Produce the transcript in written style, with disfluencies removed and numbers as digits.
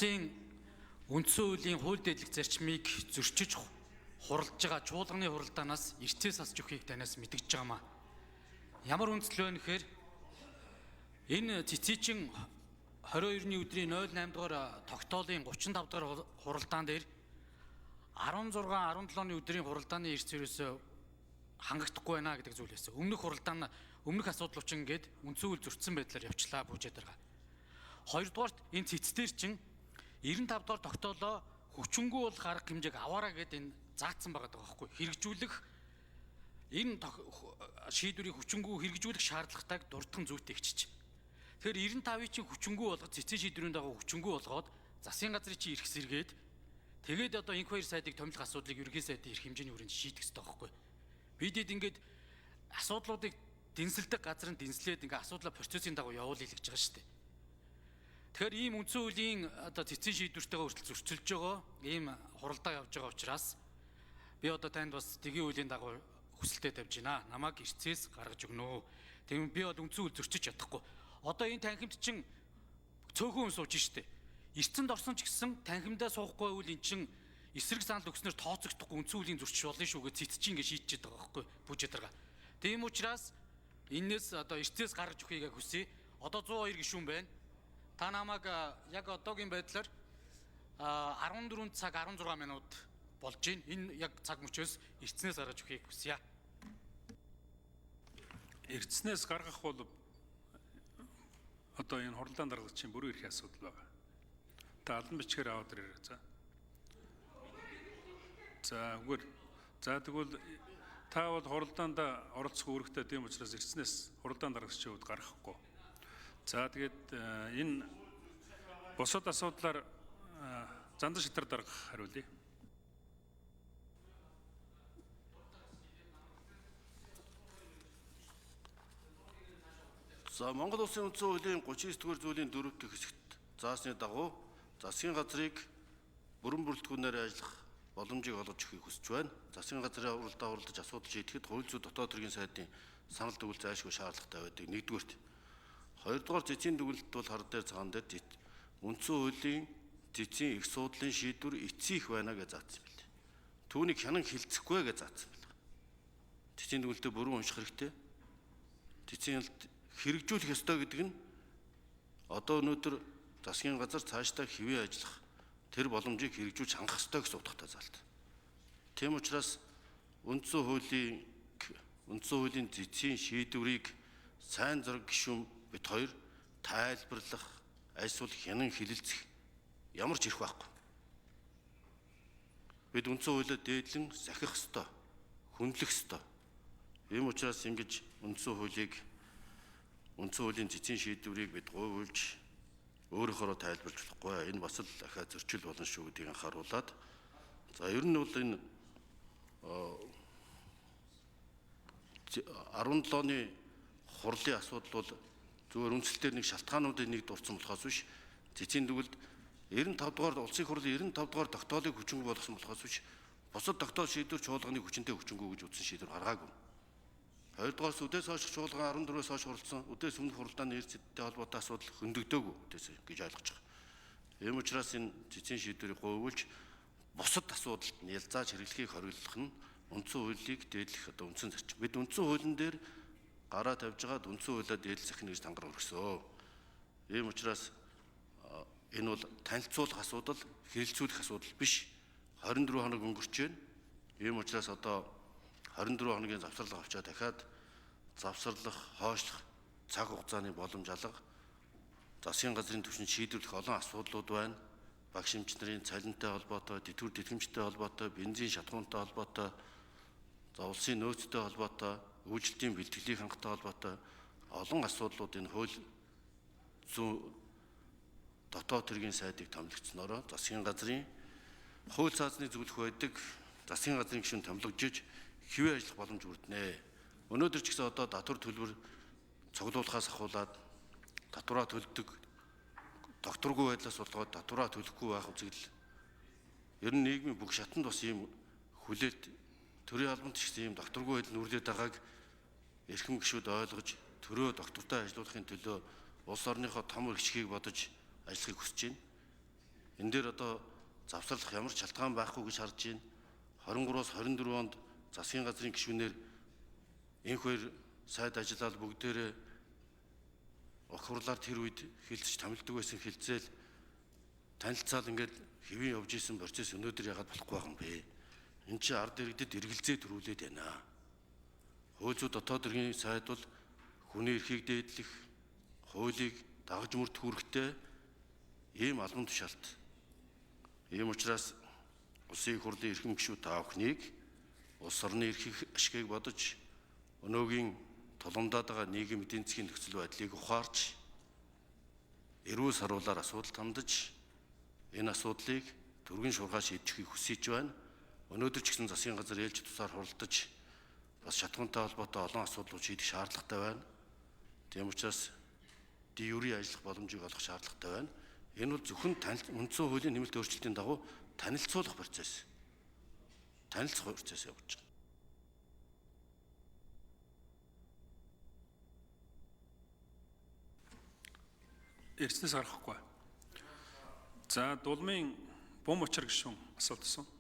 Үндсэн хуулийн хууль дэдлэх зарчмыг зөрчиж хуралдж байгаа чуулганы хуралдаанаас эртээс асж өгөхийг танаас мэдгэж байгаамаа. Ямар үндсэл вэ гэхээр энэ цэцээчин 22-ны өдрийн 08 дугаар тогтоолын 35 дугаар хуралдаан дээр 16 17-ны өдрийн хуралдааны эрс ерөөсөө хангагдахгүй байна гэдэг зүйл байсан. Өмнөх хуралдаан өмнөх асуудал учин гээд үндсэн хууль зөрчсөн байдлаар явчлаа бүжээд байгаа. Хоёрдугаарт энэ цэц дээр чинь 95 дугаар тогтоолоо хүчингү болох арга хэмжээг аваараа гэд энэ заасан байгаа даа байхгүй. Хэрэгжүүлэх энэ шийдвэрийг хүчингү хэрэгжүүлэх шаардлагатайг дурдхан зүйтэй хчиж. Тэгэхээр 95-ыг чинь хүчингү болгож цэцэн шийдвэрийн дагуу хүчингү болгоод засгийн газрын чинь эрх сэргээд тэгээд одоо инх хоёр сайдыг томилох асуудлыг ерөнхий сайдын эрх хэмжээний хүрээнд шийдэх хэрэгтэй байхгүй. Бидэд ингээд асуудлуудыг дэнсэлдэг газар нь дэнслээд ингээд асуудлаа процессын дагуу явуулъя гэж байгаа шүү дээ. Тэгэхээр ийм үндсэн хуулийн одоо цэцэн шийдвэртэйгээ хүртэл зөрчилж байгаа ийм хуралдаа явж байгаа учраас би одоо танд бас тгийн хуулийн дагуу хүсэлтээ тавьж байна. Намайг эрцээс гаргаж өгнө. Тийм би бол үндсэн хууль зөрчиж чадахгүй. Одоо энэ танхимд чинь цөөхөн хүн сууж штэ. Эрцэнд орсон ч гэсэн танхимдаа суухгүй байвал эн чинь эсрэг санал өгснөөр тооцогдохгүй үндсэн хуулийн зөрчил болно шүү гэж цэц чинь ингэ шийдчихэд байгаа байхгүй бүжээд байгаа. Тийм учраас энээс одоо эрцээс гаргаж өгөхийг хүсье. Одоо 102 гишүүн байна. Та намайг яг одоогийн байдлаар 14 цаг 16 минут болж байна. Энэ яг цаг мөчөөс эртснээс гаргаж өгөхийг хүсье. Эртснээс гаргах бол одоо энэ хуралдаан даргагчийн бүрэн эрхийн асуудал байгаа. Та албан бичгээр аваад ирээрэй. За. За үгээр. За тэгвэл та бол хуралдаанд оролцох үүрэгтэй, тийм учраас эртснээс хуралдаан даргагчийн хувьд гаргахгүй. За тэгээд энэ бусад асуудлаар зандан шатар дарга хариулъя. За Монгол Улсын үндсэн хуулийн 39 дугаар зүйлийн 4 дэх хэсэгт заасны дагуу засгийн газрыг бүрэн бүрэлдэхүүнээр ажиллах боломжийг олгож өгөхийг хүсэж байна. Засгийн газрын уралдаа хуралдаж асуудал шийдэхэд хууль зүйн дотоод хэргийн сайдын санал дүгнэлт зайлшгүй шаардлагатай байдаг. Нэгдүгээрт. Хоёрдугаар цэцгийн дүгнэлт бол хар дээр цагаан дээр үндсэн хуулийн цэцгийн их суудлын шийдвэр эцсийн их байна гэж заасан юм билээ. Түүнийг хянан хилцэхгүй гэж заасан юм билээ. Цэцгийн дүгнэлтээ бүрэн унших хэрэгтэй. Цэцгийн хэрэгжүүлэх ёстой гэдэг нь одоо өнөөдөр засгийн газар цаашдаа хэвээ ажиллах тэр боломжийг хэрэгжүүлж хангах ёстой гэсэн утгатай заалт. Тийм учраас үндсэн хуулийн цэцгийн шийдвэрийг сайн зэрэг гишүүн бит хоёр тайлбарлах, альсвал хянан хилэлцэх ямар ч эрх байхгүй. Бид үндсэн хуулиа дээдлэн сахих ёстой, хүндлэх ёстой. Ийм учраас ингэж үндсэн хуулийн цэцгийн шийдвэрийг бид гуйвуулж өөрөөхөөрөө тайлбарлаж болохгүй. Энэ бас л ахиа зөрчил болно шүү гэдгийг анхааруулад. За ер нь бол энэ 17-ны хурлын асуудал бол зүгээр үндсэлтээр нэг шалтгаануудын нэг дурдсан болохоос биш цэцгийн дүгэлд 95 дугаар улсын хурлын 95 дугаар тогтоолыг хүчингүй болгосон болохоос биш бусад тогтоол шийдвэр чуулганы хүчинтэй хүчингүй гэж үзсэн шийдвэр гаргаагүй. Хоёрдугаар үдээс хойш чуулган 14-өөс хойш хуралдсан үдээс өмнөх хуралдааны эрс зэдтэй холбоотой асуудал хөндөгдөөгүй үдээс гэж ойлгож байгаа. Ийм учраас энэ цэцгийн шийдвэрийг гуйвуулж бусад асуудалд нь ялзааж хэрэглэхийг хориглох нь үндсэн хуулийг дээдлэх одоо үндсэн зарчим. Бид үндсэн хуулийн дээр гараа тавьж байгаад үндсэн хуулиа дээдл сахина гэж тангаар өргөсөө. Ийм учраас энэ бол танилцуулах асуудал, хэрэгэлцүүлэх асуудал биш. 24 хоног өнгөрч байна. Ийм учраас одоо 24 хоногийн завсарлага авчаа дахиад завсарлах, хойшлох цаг хугацааны боломж алга. Засгийн газрын түвшинд шийдвэрлэх олон асуудлууд байна. Багш эмч нарын цалинтай холбоотой, тэтгэвэр тэтгэмжтэй холбоотой, бензин шатхуунтай холбоотой, за улсын нөөцтэй холбоотой, үйлчлэлийн бэлтгэлийг хангахтай холбоотой олон асуудлууд энэ хууль зүйн дотоод хэргийн сайдыг томилогдсноороо засгийн газрын хууль цаазны зөвлөх байдаг засгийн газрын гишүүн томилогдож хэвээ ажиллах боломж үрдэнэ. Өнөөдөр ч гэсэн одоо татвар төлбөр цуглуулахаас ахуулаад татвараа төлдөг докторгүй байдлаас болгоод татвараа төлөхгүй байх үзэгдэл. Ер нь нийгмийн бүх шатанд бас ийм хүлээлт төрийн албанд ч гэсэн ийм докторгүй байдал нүрлээд байгааг эрхэм гишүүд ойлгож төрөө доктортой ажиллуулахын төлөө улс орныхоо том эрхчлэгийг бодож ажиллахыг хүсэж байна. Энэ дээр одоо завсарлах ямар ч шалтгаан байхгүй гэж харж байна. 23-аас 24 онд засгийн газрын гишүүнээр энх хоёр сайд ажиллаад бүгдээрээ ох хурлаар тэр үед хилцэж томилдог байсан хилцээл танилцаал ингээд хэвийн явж исэн процесс өнөөдөр яагаад болохгүй байх юм бэ? Энд чинь ард иргэдэд эргэлзээ төрүүлээд байна. Хууль зүйн дотоод хэргийн сайд бол хүний эрхийг дээдлэх, хуулийг дагаж мөрдөх үүрэгтэй ийм албан тушаалт. Ийм учраас Улсын их хурлын эрхэм гишүүд та бүхнийг улс орны эрх ашигыг бодож өнөөгийн тулгамдаад байгаа нийгэм эдийн засгийн нөхцөл байдлыг ухаарч эрүүл саруулаар асуудал хандаж энэ асуудлыг түргэн шуурхай шийдэхийг хүсэж байна. Өнөөдөр ч гэсэн засгийн газар ээлж тусаар хуралдаж бас шатхуунтай холбоотой олон асуудлууд шийдэх шаардлагатай байна. Тийм учраас диюри ажиллах боломжийг олох шаардлагатай байна. Энэ бол зөвхөн үндсэн хуулийн нэмэлт өөрчлөлтийн дагуу танилцуулах процесс. Танилцах процесс явуулж байгаа. Эрснээс гаргахгүй. За дулмын бум учир гишүүн асуулт асуув.